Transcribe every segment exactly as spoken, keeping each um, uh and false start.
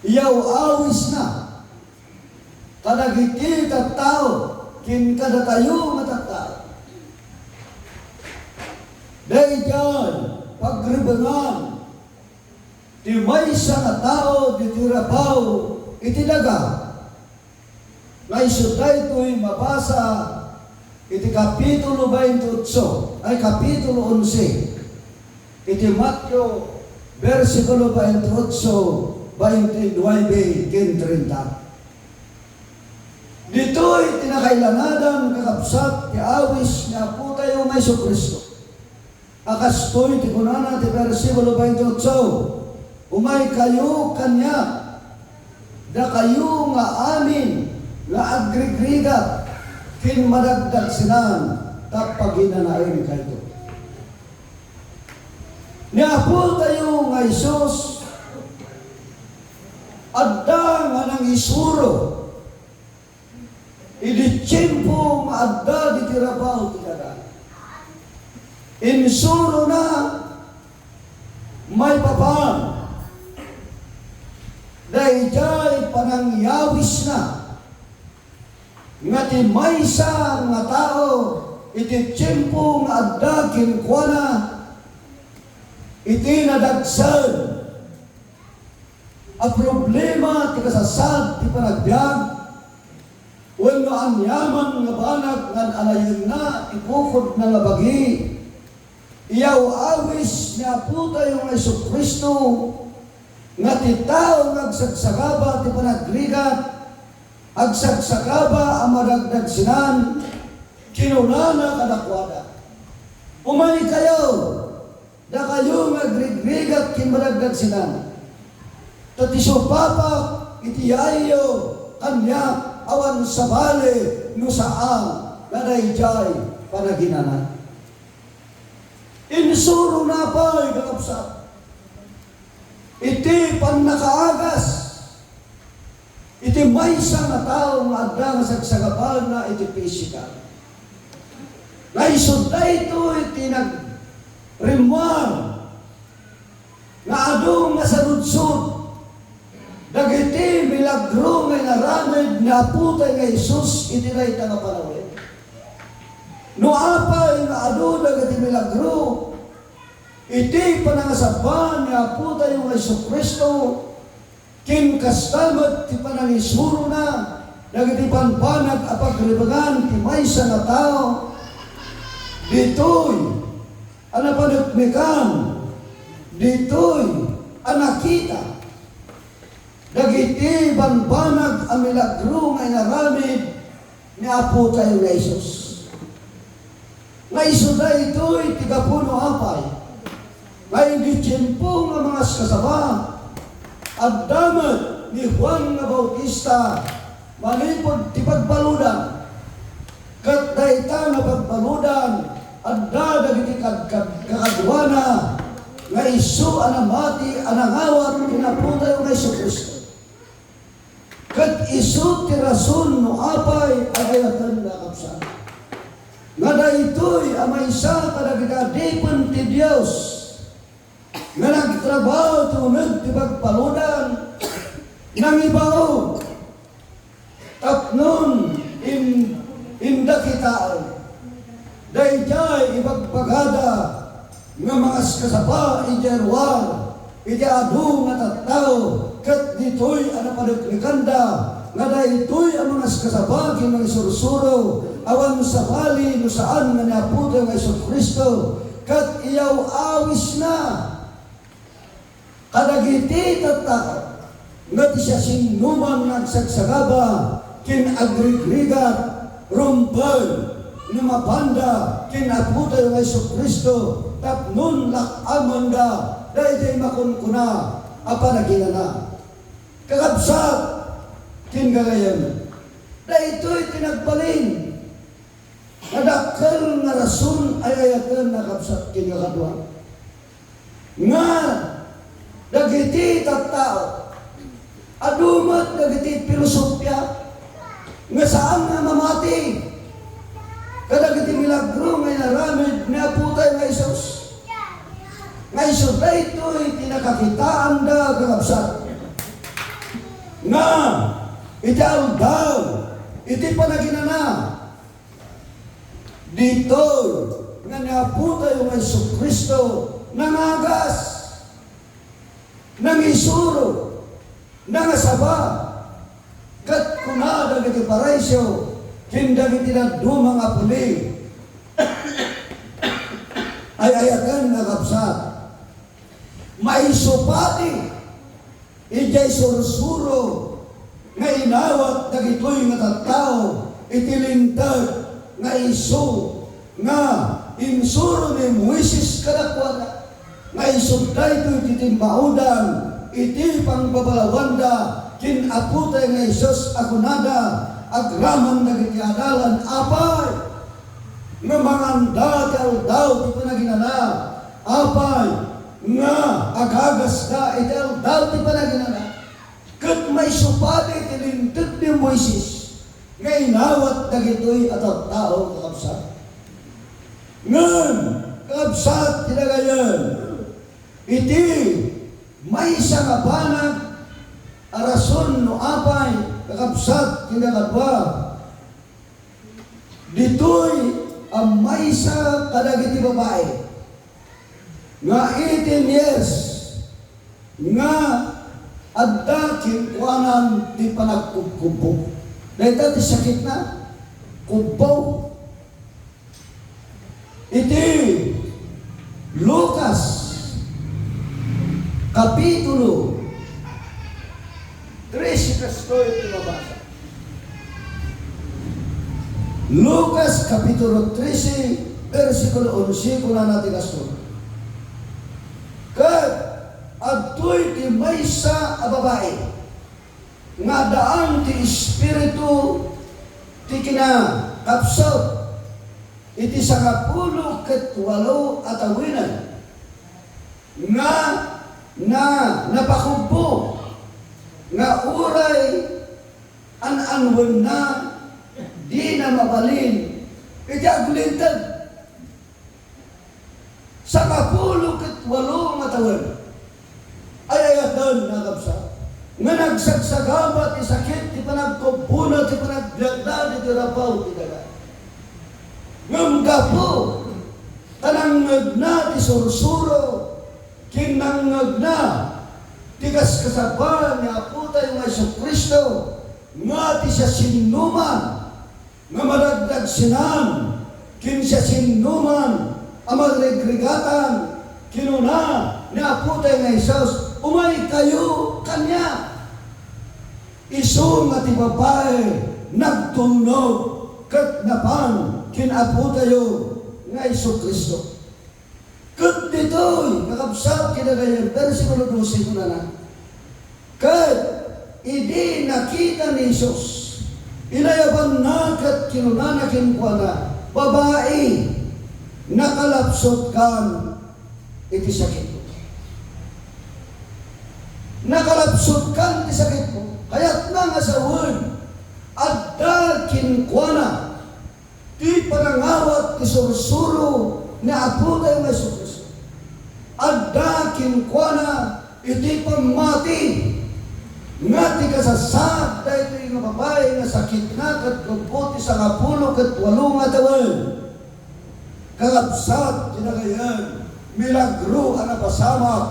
iyaw-awisna kadagiti tattao ken kadatayo nga tattao. Daydiay pagribengan ti maysa nga tao ditoy rabaw iti daga. Nga isu daytoy mabasa iti kapitulo baintiotso, ay, kapitulo onse, iti Mateo, bersikulo baintiotso, baintinuebe, ken treinta. Ditoy ti nakailanadan, kakabsat, ti awis ni Apotayo nga Jesu-Cristo. A kastoy ti kunana ti bersikulo baintiotso, "Umaykayo kaniak, dakayo nga amin nga agrigrigat ken madagdagsenan, ta paginanaenkayto." Ni Apotayo nga Jesus, adda nga nangisuro idi tiempo nga adda ditoy rabaw ti daga. Insurona maipapan daydiay panangyawisna nga ti maysa nga tao iti tiempo nga adda kenkuana iti nadagsen a problema ti kasasad ti panagbiag, wenno aniaman nga banag nga alayenna ti bukodna nga bagi, iyaw-awis ni Apotayo nga Jesu-Cristo nga ti tao nga agsagsagaba ti panagrigat, agsagsagaba a madagdagsenan, kinunana kadakuada, "Umaykayo, dakayo nga agrigrigat ken madagdagsenan, ta ti supapak iti yayyo kaniak awan sabali no saan nga daydiay panaginana." Insurona pay, kakabsat, iti pannakaagas iti maysa nga tao nga adda nga sagsagabaenna iti pisikal. Nga isu daytoy ti nagrimmuar nga adu nga saludsod dagiti milagro nga inaramid ni Apotay nga Jesus iti dayta nga panawen. No apay nga adu dagiti milagro iti panangasaba ni Apotayo nga Jesu-Cristo, ken kasta met ti panangisurona dagiti bambanag a pagribengan ti maysa nga tao, ditoy a napaneknekan, ditoy a nakita dagiti bambanag a milagro nga inaramid ni Apotayo nga Jesus. Nga isu daytoy ti gapu no apay nga idi tiempo nga mangaskasaba, adda met ni Juan nga Bautista manipud ti pagbaludan. Ket dayta nga pagbaludan, adda dagiti kad-, kad-, kakaduana nga isu a namati a nangawat ken Apotayo nga Jesu-Cristo. Ket isu ti rason no apay ay ayaten, kakabsat, nga daytoy a maysa kadagiti adipen ti Dios nga nagtrabaho ti uneg ti pagbaludan, nangibaon tapno in-, inda kitaen daydiay ibagbagada nga mangaskasaba idiay ruar iti adu nga tattao, ket ditoy a napaneknekanda nga daytoy a mangaskasaba ken mangisursuro, awan sabali no saan nga ni Apotayo nga Jesu-Cristo, ket iyaw-awisna kadagiti tattao nga ti siasinoman nga agsagsagaba ken agrigrigat, rumbeng no mapanda ken Apotayo nga Jesu-Cristo tapno lak-amanda daydiay makunkuna a panaginana. Kakabsat ken gagayyem, daytoy ti nagbalin nga dakkel nga rason ay ayaten, kakabsat ken kakaduak, nga dagiti tattao, adu met dagiti filosofia nga saan nga mamati kadagiti milagro nga inaramid ni Apotayo nga Jesus. Nga isu daytoy ti nakakitaanda, kakabsat. Nga iti aldaw iti panaginana, ditoy nga ni Apotayo nga Jesu-Cristo nangagas, nangisuro, nangasaba, ket kuna dagiti Fariseo ken dagiti dadduma nga puli, ay-ayaten nga kabsat, maisupadi idiay sursuro nga inawat dagitoy nga tattao iti Linteg nga isu nga insuro ni Moises kadakuada, nga isu daytoy ti timmaudan iti pangbabalawanda ken Apotay nga Jesus a kunada, agraman dagiti adalan, apay, nga manganda ti aldaw ti panaginana, apay, nga agagasda iti aldaw ti panaginana, ket maisupadi iti Linteg ni Moises nga inawat dagitoy a tattao, kakabsat. Ngem, kakabsat, ti dagayen, iti maysa nga banag a rason no apay, kakabsat, ti nakadua, ditoy a maysa kadagiti babai nga eighteen years nga adda kenkuana ti panagkubkubbo. Dayta ti sakitna, kubbo. Iti Lucas, Kapitulo trese, kastoy ti mabasa. Lucas Kapitulo trese, bersikulo onse, kunana ti kastoy, ket adtoy ti maysa a babai nga addaan ti espiritu ti kinakapsut iti sangapulo ket walo a tawen nga na, napakubbo nga uray an-anwenna dina mabalin iti aglinteg. Sangapulo ket walo nga tawen. Ay-ayaten, kakabsat, nga nagsagsagaba ti sakit ti panagkubbona, ti panagbiagna, ti rabaw ti daga. Ngem gapu ta nangngegna ti sursuro, ken nangngegna ti kaskasaba ni Apotayo nga Jesu-Cristo, nga ti siasinoman nga madagdagsenan ken siasinoman a magrigrigatan, kinuna ni Apotayo nga Jesus, "Umaykayo kaniak." Isu nga ti babai nagtulnog ket napan ken Apotayo nga Jesu-Cristo. Ket ditoy, kakabsat, kinagayan, bersikulo dose, kunana, ket idi nakita ni Jesus, inayabanna ket kinunana kenkuana, "Babai, nakalapsutkan iti sakitmo." Nakalapsutkan ti sakitmo. Kayatna nga sawen, adda kenkuana ti panangawat ti sursuro ni Apotayo nga Jesu-Cristo. Adda kenkuana iti pammati nga ti kasasaad daytoy nga babai nga sakitna ket kubbo ti sangapulo ket walo nga tawen. Kakabsat, kinagayan, milagro a napasamak.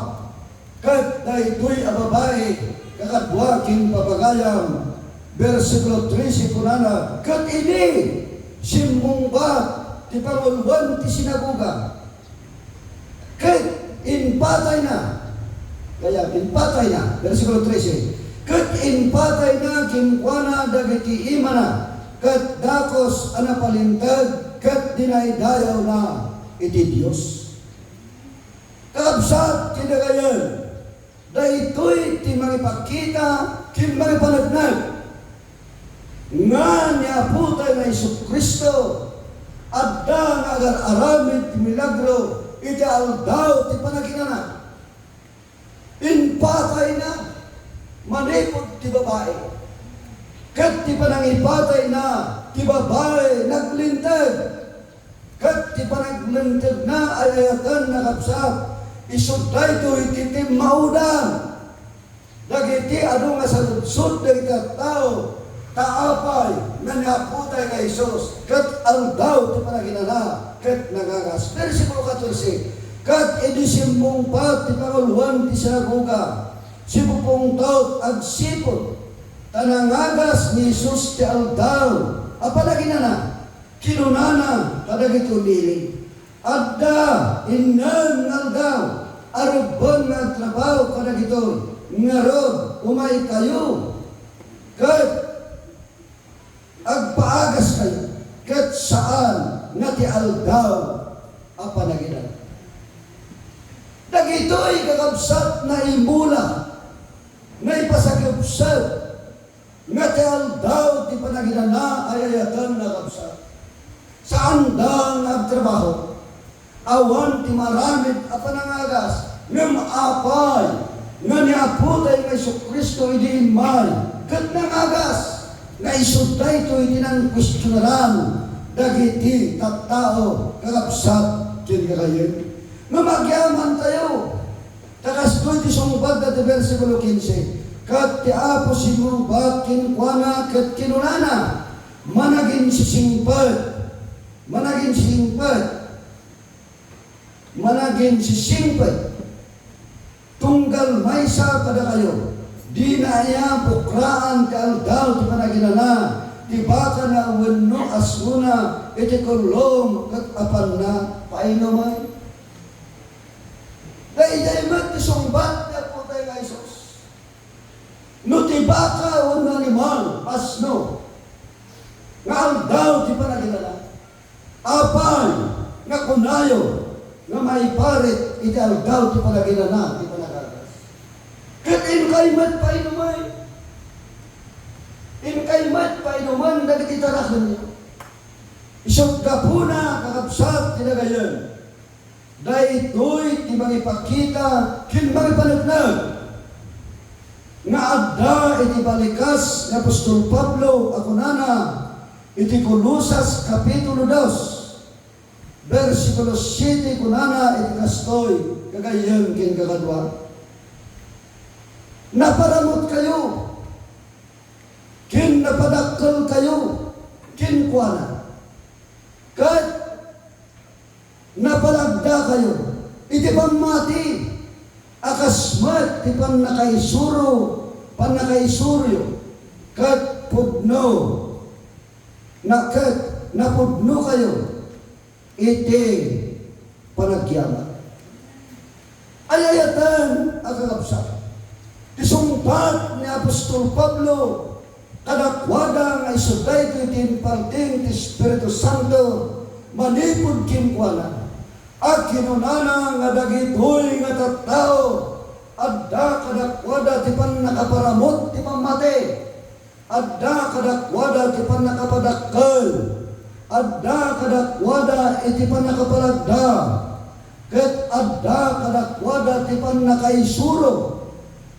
Ket daytoy a babai, kakadua ken papagayam, bersikulo trese, kunana, ket idi simmungbat ti panguloen ti sinagoga, ket impatayna, kaya impatayna, bersikulo trese, ket impatayna kenkuana dagiti imana, ket dakus a napalinteg, ket dinaydayawna iti Dios. Kakabsat, kinagayan, daytoy ti mangipakita ken mangipaneknek nga ni Apotayo nga Jesu-Cristo adda nga agar-aramid ti milagro iti aldaw ti panaginana. Impatayna manipud ti babai, ket ti panangipatayna ti babai naglinteg. Ket ti panaglintegna ay ayaten, kakabsat, isu daytoy ti timmaudan dagiti Dagiti adu nga saludsod dagiti tattao, ta apay nga ni Apotay nga Jesus ket aldaw ti panaginana ket nangagas. Bersikulo katorse, ket idi simmungpat ti panguloen ti sinagoga, sipupungtot agsipud, ta nangagas ni Jesus ti aldaw a panaginana. Kinunana kadagiti umili, "Adda innem nga aldaw a rebbeng nga agtrabaho kadagitoy. Ngarud, umaykayo ket agpaagaskayo, ket saan nga ti aldaw a panaginana." Dagitoy, kakabsat, naimula, naipasagepsep nga ti aldaw ti panaginana ay ayaten nga kabsat. Saanda nga agtrabaho. Awan ti maaramid a panangagas, ngem apay nga ni Apotay nga Jesu-Cristo idi immay ket nangagas, nga isu daytoy ti nangkuestionaran dagiti tattao, kakabsat ken kakayen. Ngem agyamantayo, ta kastoy ti sungbatda ti bersikulo kinse, ket ti Apo simmungbat kenkuana ket kinunana, "Managinsisingpet, managinsingpet, managinsisingpet, tunggal maysa kadakayo, dina aya pukraan ti aldaw ti panaginana ti bakana wenno asnona iti kullom ket apanna painumen?" Daydiay met ti sungbat ni Apotay nga Jesus. No ti baka wenno animal, asno, nga aldaw ti panaginana, apay nga kunayo nga maiparit iti aldaw ti panaginana ti panagagas? Ket inkay met painumen. Inkay met painumen dagiti tarakenyo. Isu gapuna, kakabsat, ti nagayen. Daytoy ti mangipakita ken mangipaneknek nga adda iti balikas ni apostol Pablo a kunana iti Colosas Kapitulo dos, bersikulo siete, kunana iti kastoy, kagayyem ken kakadua, "Naparamutkayo ken napadakkelkayo kenkuana, ket napalagdakayo iti pammati a kas met ti pannakaisuro, pannakaisuroyo, ket pudno, na, ket napudnokayo iti panagyaman." Ay-ayaten a kakabsat, ti sungbat ni apostol Pablo kadakuada nga isu daytoy ti imparting ti Espiritu Santo manipud kenkuana. A kinunana nga dagitoy nga tattao, adda kadakuada ti pannakaparamut ti pammati. Adda kadakuada ti pannakapadakkel, adda kadakuada iti pannakapalagda, ket adda kadakuada ti pannakaisuro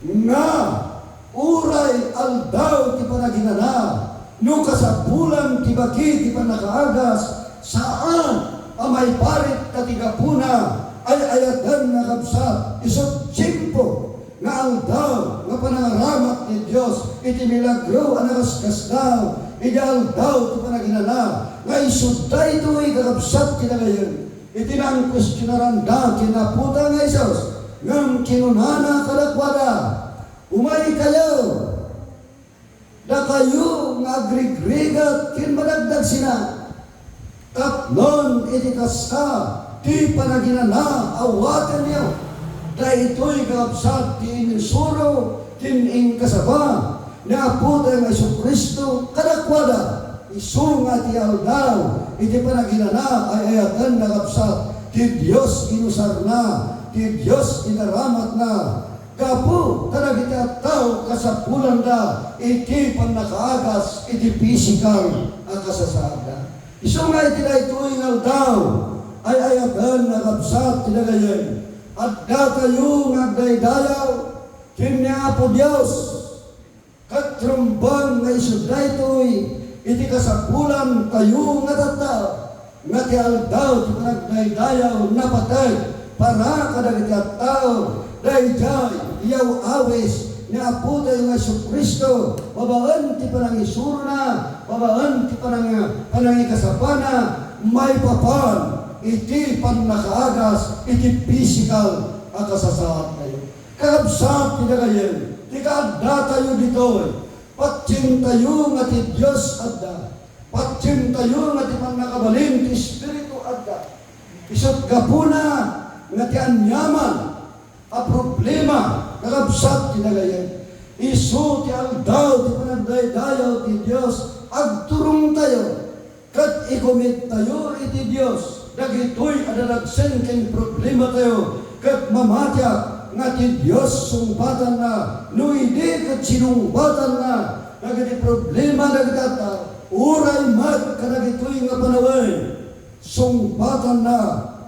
nga uray aldaw ti panaginana, no kasapulan ti bagi ti pannakaagas, saan a maiparit ta ti gapuna ay-ayaten nga kabsat, isu tiempo nga aldaw nga panangaramat ni Dios iti milagro a nakaskasdaaw idi aldaw ti panaginana, nga isu daytoy, kakabsat, ti nagayen iti nangkuestionaranda ken Apota nga Jesus, ngem kinunana kadakuada, "Umaykayo, dakayo nga agrigrigat ken madagdagsina. Tapnon iti kasta, ti panaginana awatenyo." Daytoy, kakabsat, ti inisuro ken inkasaba ni Apota nga Jesu-Cristo kadakuada. Isu nga ti aldaw iti panaginana ay-ayaten, kakabsat, ti Dios inusarna, ti Dios inaramatna. Gapu ta dagiti tattao kasapulanda iti pannakaagas iti pisikal a kasasaadda. Isu nga iti daytoy nga aldaw, ay-ayaten a kabsat ti dagayen, addatayo nga agdaydayaw ken ni Apo Dios. Ket rumbeng nga isu daytoy iti kasapulantayo nga tattao, nga ti aldaw ti panagdaydayaw napateg para kadagiti tattao, daydiay yaw-awis ni Apotayo nga Jesu-Cristo, babaen ti panangisurona, babaen ti panang-, panangikasapana, maipapan iti pannakaagas iti pisikal a kasasaadtayo. Kakabsat ti dagayen, ti kaaddatayo ditoy, patientayo nga ti Dios adda. Patientayo nga ti pannakabalin ti Espiritu adda. Isu't gapuna nga ti aniaman a problema, kakabsat ti dagayen, isu ti aldaw ti panagdaydayaw ti Dios, agturongtayo, ket ikumittayo iti Dios dagitoy a dadagsen ken problematayo, ket mamatiak nga ti Dios sungbatanna, no idi ket sinungbatanna dagiti problema dagiti tattao, uray met kadagitoy nga panawen, sungbatanna,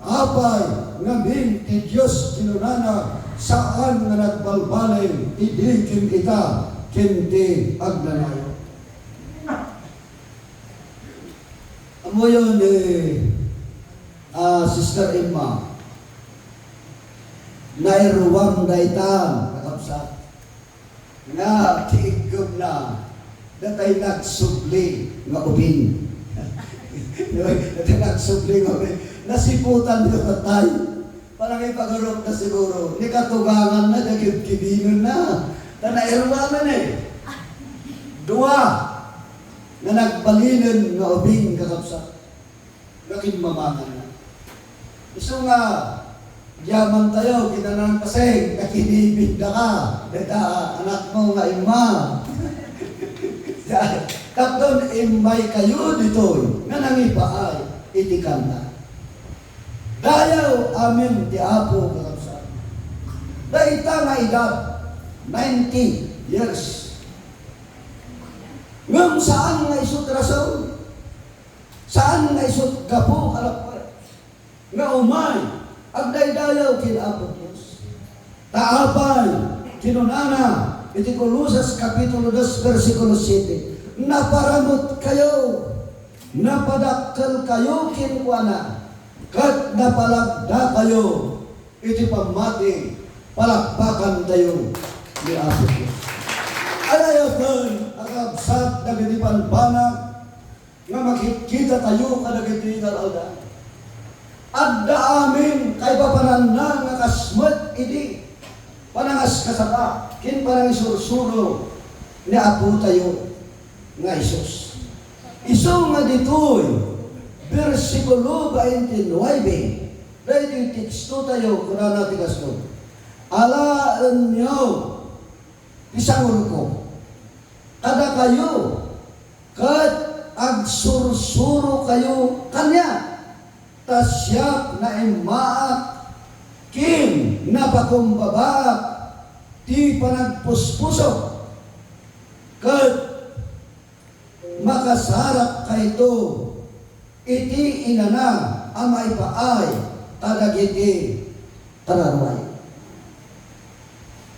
apay ngamin ti Dios kinunana, saan nga nagbalbaliw idi ken ita ken ti agnanayon. Ammoyo ni, ah, Sister Emma, nairuam daytan, kakabsat, nga ti iggemna, datay nagsubli nga ubing. Datay nagsubli nga ubing. Nasiputan nga datay. Panangipagarupna siguro, ni katuganganna, dagiti kibinenna. Ta nairuanan eh. Dua nga nagbalinen nga ubing, kakabsat, nga kinmamanganna. Isu nga, yamantayo, kinanang paseng, nakinibindaka, dayta anakmo nga Emma. Tapno immaykayo ditoy, nga nangipaay iti kanta. Dayaw amin ti Apo, kakabsat. Dayta nga edad, ninety years. Ngem saan nga isu ti rason? Saan nga isu ti gapu a lappet nga umay agdaydayaw ken Apo Dios? Ta apay, kinunana iti Colosas Kapitulo dos, bersikulo siete, "Naparamutkayo, napadakkelkayo kenkuana, ket napalagdakayo iti pammati, palakpakantayo ni Apo Dios." Ay-ayaten a kakabsat dagiti banbanag nga makitkitatayo kadagiti ngal-alda. Adda amin kaipapananna nga kas met idi panangaskasaba ken panangisursuro ni Apotayo nga Jesus. Isu nga ditoy, bersikulo twenty-nine, daytoy tekstotayo, kunana ti kasto, "Alaenyo ti sangulko kadakayo, ket agsursurokayo kaniak, ta siak naimmaak ken napakumbabaak ti panagpuspuso, ket makasarak kayto iti inana a maipaay kadagiti kararuay."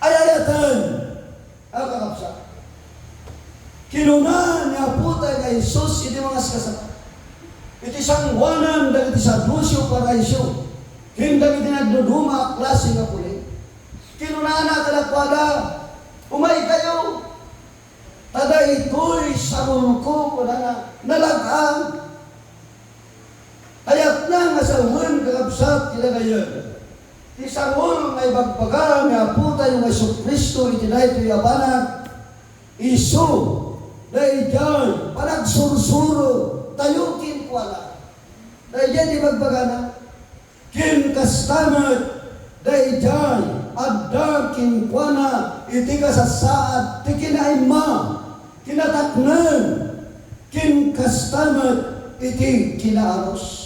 Ay-ayaten a kakabsat, kinuna ni Apota nga Jesus iti mangaskasaba, iti sangoanan dagiti Saduceo, Pariseo, ken dagiti nagduduma a klase nga puli. Kinunana kadakuada, "Umaykayo, ta daytoy sangulko," kunana, "nalag-ang." Kayatna nga sawen, kakabsat, ti dagayen ti sangul nga ibagbaga ni Apotayo nga Jesu-Cristo iti daytoy a banag, isu daydiay panagsursuro tayo kenkuana. Daydiay ti ibagbagana. Ken kasta met, daydiay adda kenkuana iti kasasaad ti kinaimma, kinatakneng, ken kasta met iti kinaarus.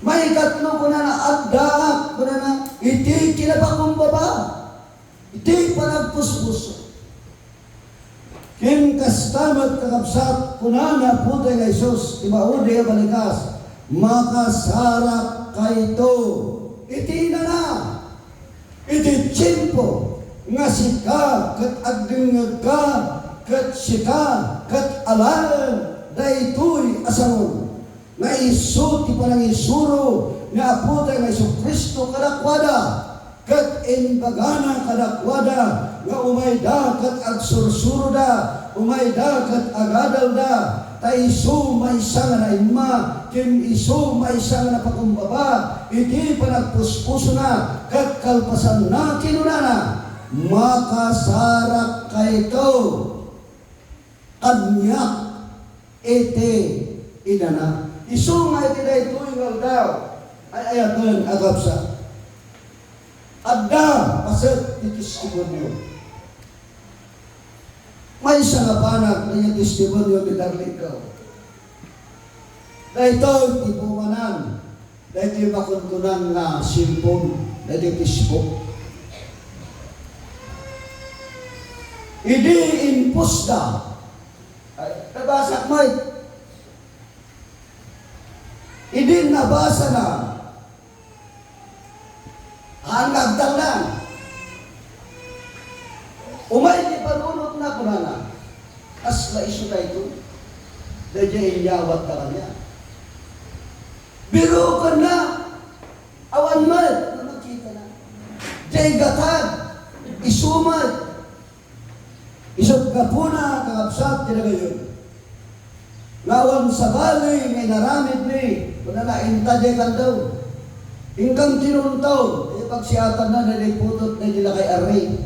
Maikatlo, kunana, addaak, kunana, iti kinapakumbaba, iti panagpuspuso. Ken kasta met, kakabsat, kuna ni Apotayo nga Jesus, ti maudi a balikas, "Makasarak kayto iti inana, iti tiempo nga sika ket agdengngegka, ket sika ket alaen daytoy a sangul." Nga isu ti panangisuro ni Apotayo nga Jesu-Cristo kadakuada, ket imbagana kadakuada, nga umayda ket agsursuroda, umayda ket agadalda, ta isu maysa nga naimma, ken isu maysa nga napakumbaba iti panagpuspusona, ket kalpasanna kinunana, "Makasarakkayto kaniak iti inana." Isu nga iti daytoy nga aldaw, ay-ayaten a kabsat. Adda paset ti testimonio. Maysa nga banag nga testimonio ti Carlito. Daytoy ti bunganan daytoy makunkunan nga cellphone, daytoy Facebook. Idi impusda, ay, nabasak met. Idi nabasana, haan nga agtalna. Umay ti panunotna, kunana, "Kasla isu daytoy, daydiay inyawatda kaniak." Birokenna, awan met nga makitana. Diay gatad, isu met. Isut' gapuna, kakabsat, ti nagayyem, nga awan sabali nga inaramidmi, kunana, "Inta diay kandaw. Inkan tinuntaw, ti pagsiatanna daydi putot daydi lakay arri.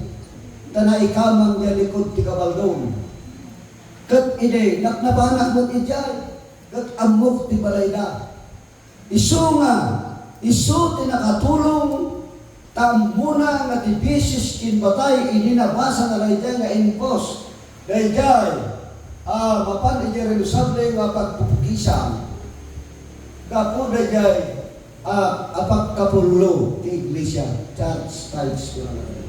Ta naikamang diay likud ti kabaldom. Ket idi napnapanak met idiay, ket ammok ti balayda." Isu nga, isu ti nakatulong, ta ammona nga ti bisis ken batay idi nabasana daydiay nga infos, daydiay, a, mapan idiay reusable nga pagpupukisan. Gapu daydiay, a, a pagkapullo ti iglesia, church tithes, kunana.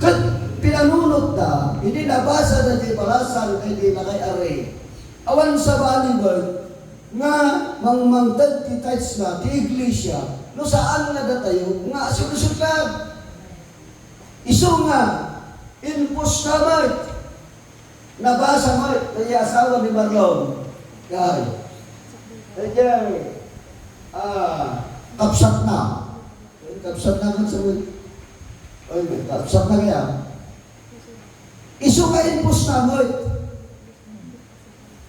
Ket pinanunotda, idi nabasa daydiay balasan, daydiay lakay arri, awan sabali met nga mangmangted ti tithes-na ti iglesia no saan nga datayo nga asiblisibkad. Isu nga, impusna met, nabasa met, daydiay asawa ni Marlon. Kay, daydiay, ah, kabsatna. Kabsatna met sa met. Ay, kabsatna kaya. Isu nga impusna met.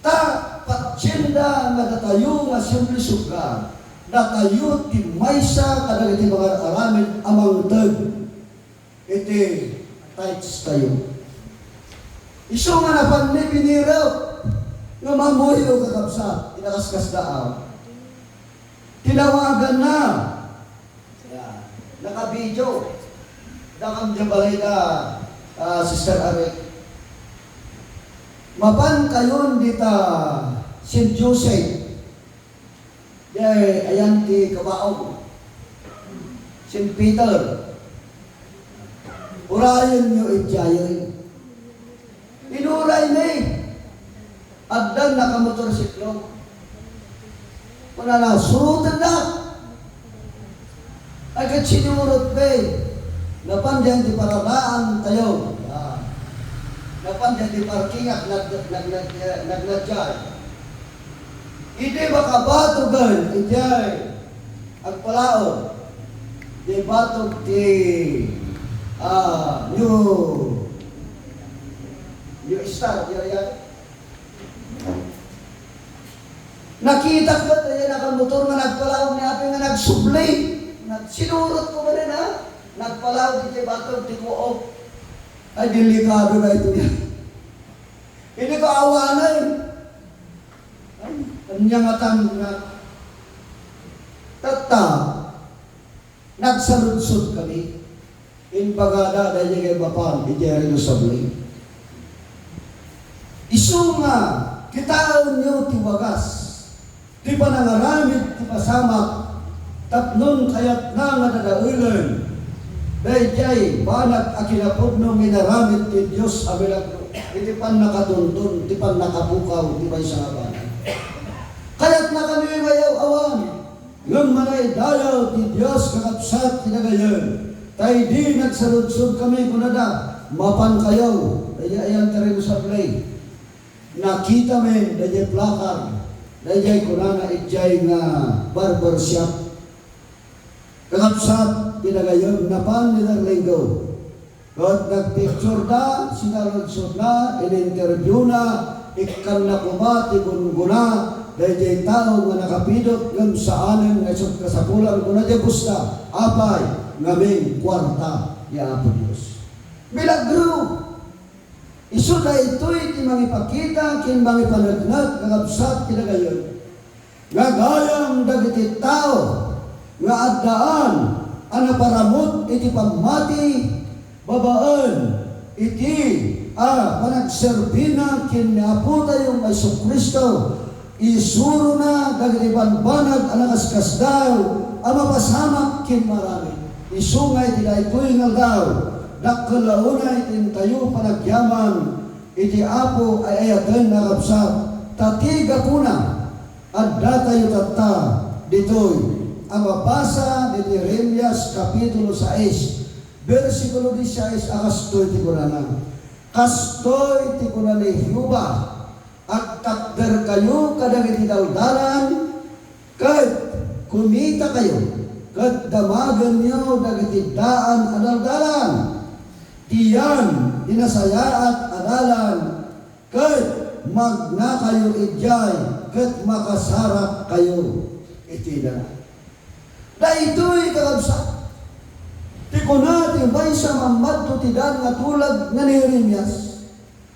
Ta, patienda nga datayo nga simple suga, datayo ti maysa kadagiti mangararamid a mangted iti tithes tayo. Isu nga napanmi binirok nga mammuyo, kakabsat, inakaskasdaaw. Tinawaganna. Yan. Naka-video. Dakam diay balay da, ah, Sister Ari. Mapan kayon dita Saint Joseph. Diay, ayan ti kabaong. Saint Peter. Urayenyo idiayen. Inuray mi. Addan nakamotorsiklo. Kunana, "Surotendak." Ay, ket sinurot mi. Napan diay ti paradaantayo. Ah. Napan diay ti parking, nag-, nag-, nag-, nagna diay. Idi makabatogen, idiay agpalaom, diay batog ti, ah, New, New Star, diay, diay. Nakitak met, diay nakamotor nga nagpalaom ni Apo nga nagsubli. Nag-, sinurot ko manen, ha? Nagpalaom diay batog ti Coop. Ay, delikado daytoy. Idi ko awanen. Ay, ania ngatan nga. Tatta, nagsaludsodkami. Imbagada daydiay mapan idiay reusable. Isu nga, kitaenyo ti wagas ti panangaramid ti pasamak tapno kayatna nga dadaelen daydiay banag a kinapudno nga inaramid ti Dios a milagro iti pannakatunton ti pannakapukaw ti maysa nga banag. Kayatna kami nga yaw-awan, ngem manaydayaw ti Dios, kakabsat, ti nagayyem. Ta idi nagsaludsodkami, kunada, "Mapankayo." Daydiay ayan ti reusable. Nakitamin daydiay placard, daydiay kunana idiay nga barber shop. Kakabsat, ti nagayyem, napan ni Darlingo. Ket nagpicturda, sinaludsodna, in-interviewna, ikkanna koma ti gunggona daydiay tao nga nakapidot ngem saanen nga isu ti kasapulan, kuna ti Aposta, apay, ngamin kuarta ni Apo Dios. Milagro! Isu daytoy ti mangipakita ken mangipaneknek nga kabsat ti dagayen. Nga gayam dagiti tao nga addaan a naparamut iti pammati babaen iti a panagserbina ken ni Apotayo nga Jesu-Cristo, isurona dagiti banbanag a nakaskasdaaw a mapasamak ken maaramid. Isu nga iti daytoy nga aldaw, dakkel la unay ti intayo panagyaman iti Apo ay ayaten a kabsat, ta ti gapuna, addatayo tatta ditoy a mabasa ditoy Jeremias Kapitulo sais, bersikulo diesiseis a kastoy ti kunana, Kastoy ti kuna ni Jehovah, Agtakderkayo kadagiti daldalan, ket kumitakayo, ket damagenyo dagiti daan a daldalan. Diyan ti nasayaat a dalan, ket magnakayo idiay, ket makasarakkayo iti dalan. Daytoy, kakabsat, ti kuna ti maysa mammadto ti dan nga tulag nga ni Jeremias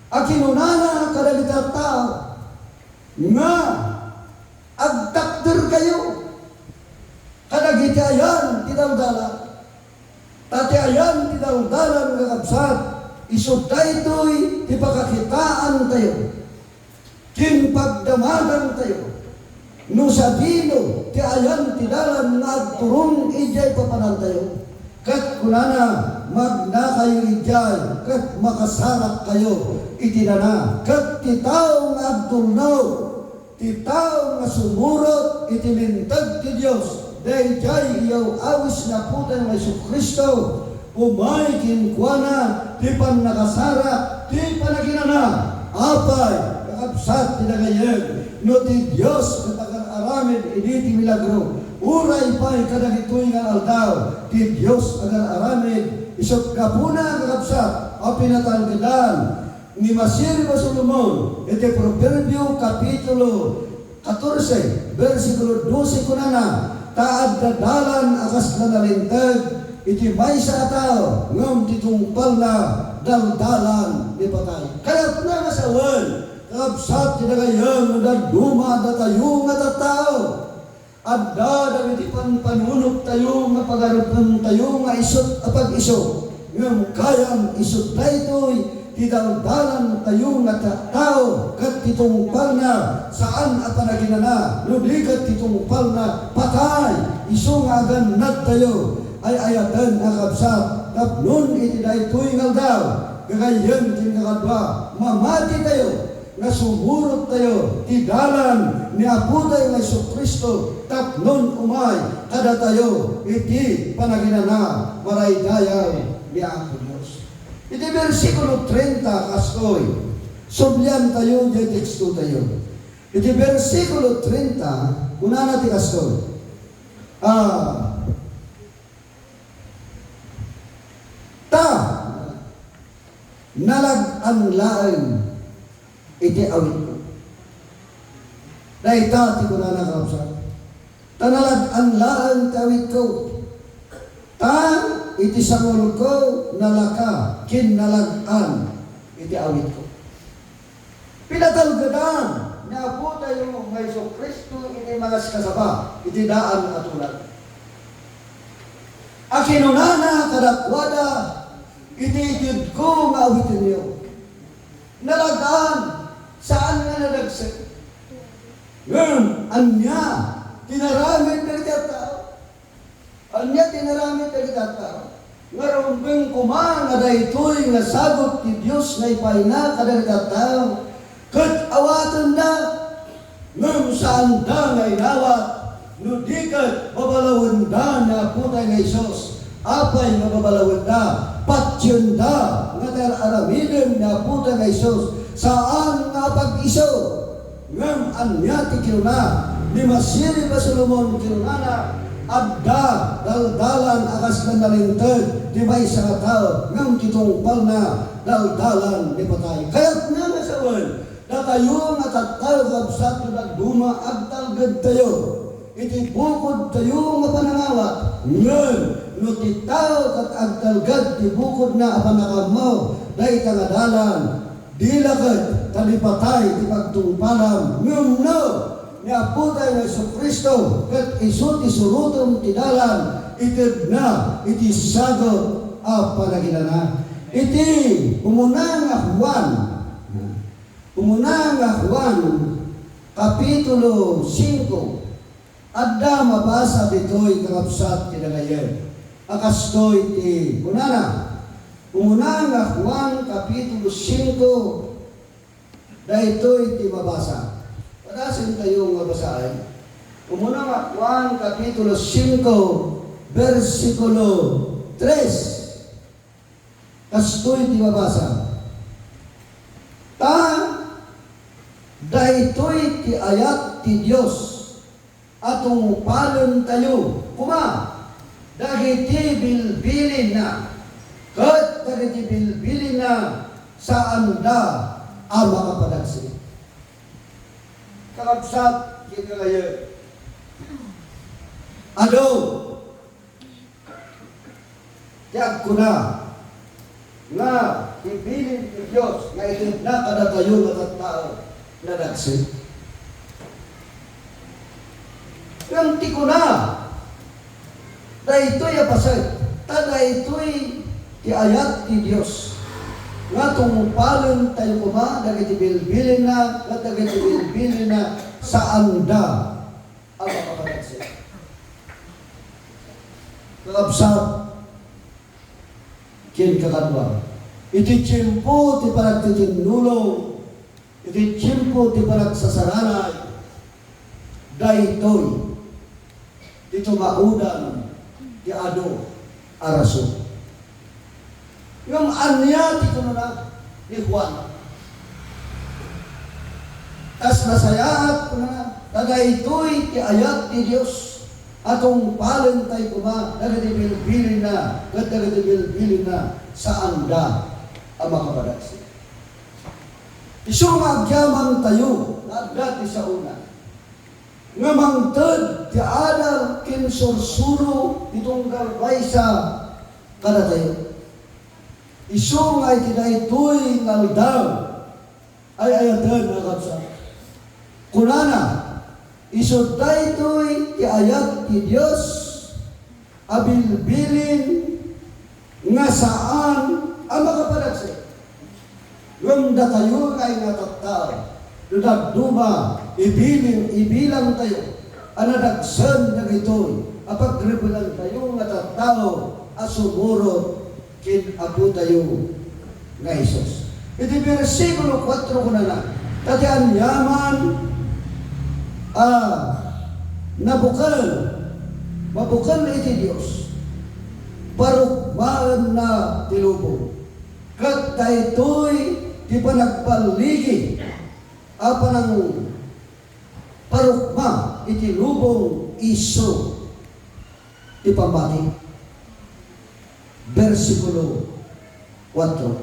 a kinunana kadagiti tattao nga agtakderkayo kadagiti ayan ti daldalan. Ta ti ayan ti daldalan nga kabsat, isu daytoy ti pakakitaantayo ken pagdamagantayo no sadino ti ayan ti dalan nga agturong idiay papanantayo. Ket kunana, magnakayo idiay ket makasarakkayo iti dana. Ket ti tao nga agtulnog, ti tao nga sumurot iti linteg ti Dios, daydiay iyaw-awis ni Apotayo nga Jesu-Cristo, umay kenkuana ti pannakasarak ti panaginana. Apay, kakabsat ti dagayen, no ti Dios ket agar-aramid idi ti milagro, uray pay kadagitoy nga aldaw, ti Dios agar-aramid, isu gapuna, kakabsat, a pinatalgedan ni Masirib a Solomon iti Proverbio Kapitulo katorse, bersikulo dose, kunana, "Ta adda dalan a kasla nalinteg iti maysa a tao, ngem ti tungpalna daldalan ni patay." Kayatna nga sawen, kakabsat ti dagayen, no dadduma datayo nga tattao. Adda dagiti panpanunot tayo nga pagarupentayo nga isut a pag-isu, ngem gayam isut daytoy ti daldalan tayo nga tattao ket ti tungpalna saan a panaginana, no di ket ti tungpalna patay. Isu nga agannad tayo ay ayaten a kabsat tapnon iti daytoy nga aldaw, gagayyem ken kakadua, mamati tayo nga sumurot tayo ti dalan ni Apotayo nga Jesu-Cristo tapnon umay kadatayo iti panaginana maraydayaw ni Apo Dios. Iti bersikulo treinta, kastoy, sublian tayo diay teksto tayo. Iti bersikulo treinta, kunana ti kastoy, ah, Ta nalag-an laeng iti awitko. Dayta ti kunana, kakabsat. Ta nalag-an laeng ti awitko. Ta iti sangulko nalaka ken nalag-an iti awitko. Pinatalgedan ni Apotayo nga Jesu-Cristo iti mangaskasaba iti daan a tulag. A kinunana kadakuada, "Iti itedko nga awitenyo." Nalag-an, saan nga nadagsen. Ngem, ania ti naramid dagiti tattao? Ania ti naramid dagiti tattao? Nga rumbeng koma nga daytoy nga sagut ti Dios nga ipayna kadagiti tattao, ket awatenda, ngem saanda nga inawat, no di ket babalawenda ni Apotayo nga Jesus. Apay nga babalawenda? Patienda nga ti ar-aramiden ni Apotayo nga Jesus, saan nga apag-isu. Ngem ania ti kinuna ni Masirib a Solomon? Kinunana, Adda daldalan a kasla nalinteg ti maysa nga tao, ngem ti tungpalna, daldalan ni patay. Kayatna nga sawen, datayo nga tattao, kabsat, no dadduma, agtalgedtayo iti bukodtayo nga panangawat. Ngem no ti tao ket agtalged ti bukodna a pannakaammo dayta nga dalan, dila ket ta ni patay ti pagtungpalam, ngem no ni Apotayo nga Jesu-Cristo ket isu ti surotem ti dalan, itedna iti sagut a panaginana. Iti umuna nga Juan, umuna nga Juan, Kapitulo singko, adda mabasa ditoy, kakabsat, ti dagayem. A kastoy ti kunana, umuna nga Juan, Kapitulo singko, daytoy ti mabasa. Padasentayo nga basaen. Umuna nga Juan, Kapitulo singko, bersikulo tres. Kastoy ti mabasa, "Ta daytoy ti ayat ti Dios, a tungpalentayo koma dagiti bilbilinna, ket dagiti bilbilinna, saanda a makapadagsit." Kakabsat, kinalayo. Adu ti agkuna nga ti bilin ti Dios nga itedna kadatayo nga tattao, nadagsen. Ngem ti kuna, daytoy a paset, ta daytoy ti ayat ti Dios, nga tungpalentayo koma dagiti bilbilinna, ket dagiti bilbilinna, saanda a makapadagsit. Kakabsat ken kakadua, iti tiempo ti panagtitinnulong, iti tiempo ti panagsasaranay, daytoy ti tumaudan ti adu a rason. Ngem ania ti kunana ni Juan? Kas nasayaat, kunana, ta daytoy ti ayat ti Dios, a tungpalentayo koma dagiti bilbilinna, ket dagiti bilbilinna, saanda a makapadagsit. Isu nga agyamantayo nga adda ti saona nga mangted ti adal ken sursuro ti tunggal maysa kadatayo. Isu nga iti daytoy nga aldaw, ay-ayaten a kabsat. Kunana, "Isu daytoy ti ayat ti Dios a bilbilin nga saan a makapadagsit." Ngem datayo nga tattao, no dadduma, ibiling, ibilangtayo a nadagsen dagitoy a pagrebelantayo nga tattao a sumurot ken Apotayo nga Jesus. Iti bersikulo kuatro kunana, "Ta ti aniaman a nabukel, mabukel iti Dios, parukmaenna ti lubong. Ket daytoy ti panagballigi a panang parukma iti lubong, isu ti pammati." Bersikulo kuatro.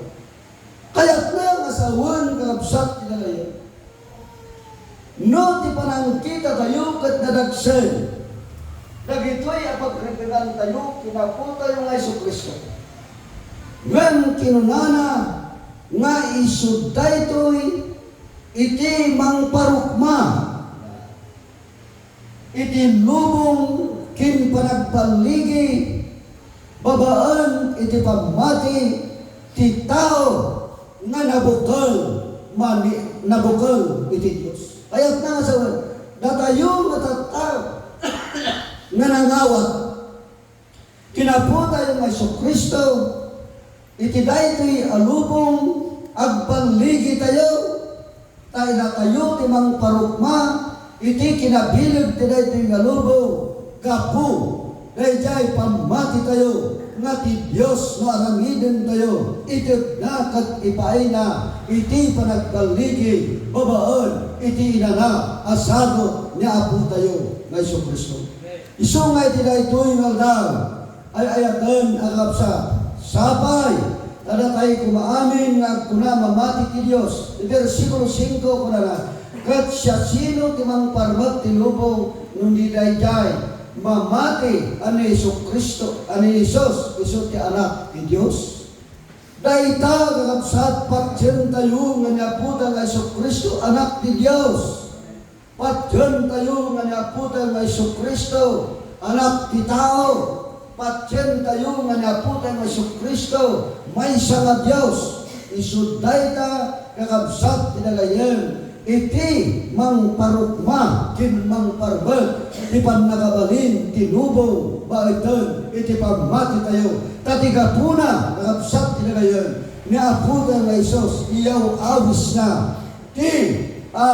Kayatna nga sawen, kakabsat, ti dagayem, no ti panangkitatayo ket nadagsen dagitoy a pagrebelantayo ken Apotayo nga Jesu-Cristo. Ngem kinunana nga isu daytoy iti mangparukma iti lubong ken panagballigi babaen iti pammati ti tao nga nabukel mani-, nabukel iti Dios. Kayatna nga sawen, datayo nga tattao nga nangawat ken Apotayo nga Jesu-Cristo, iti daytoy a lubong, agballigitayo, ta inatayo ti mangparukma iti kinabileg ti daytoy nga lubong, gapu daydiay pammatitayo, nga ti Dios no aramidentayo, itedna ket ipaayna iti panagballigi babaen iti inana a sagut ni Apotayo nga Jesu-Cristo. Isu nga iti daytoy nga aldaw, ay-ayaten a kakabsat, sapay ta datay koma amin nga agkuna mamati ti Dios. Iti bersikulo singko, kunana, "Ket siasino ti mangparmek ti lubong no di daydiay mamati a ni Jesu-Cristo, a ni Jesus, isu ti Anak ti Dios?" Dayta, kakabsat, patientayo nga ni Apota nga Jesu-Cristo, Anak ti Dios. Patientayo nga ni Apota nga Jesu-Cristo, Anak ti tao. Patientayo nga ni Apota nga Jesu-Cristo, maysa nga Dios. Isu dayta, kakabsat ti nagayyem, iti mangparukma ken mangparmek ti pannakabalin ti lubong baeten iti pammatitayo. Ta ti gapuna, kakabsat ti nagayyem, ni Apota nga Jesus, iyaw-awisna ti, a,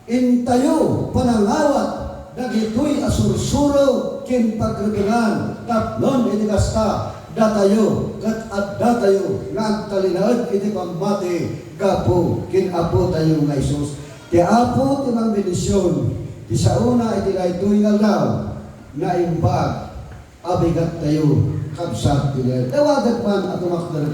intayo panangawat dagitoy a sursuro ken pagrebengan tapno iti kasta, datayo ket addatayo nga agtalinaed iti pammati gapu ken Apotayo nga Jesus. Ti Apo ti mangbendision ti saona iti daytoy nga aldaw, naimbag a bigattayo, kabsat ti Dios. Dawagek man a tumakder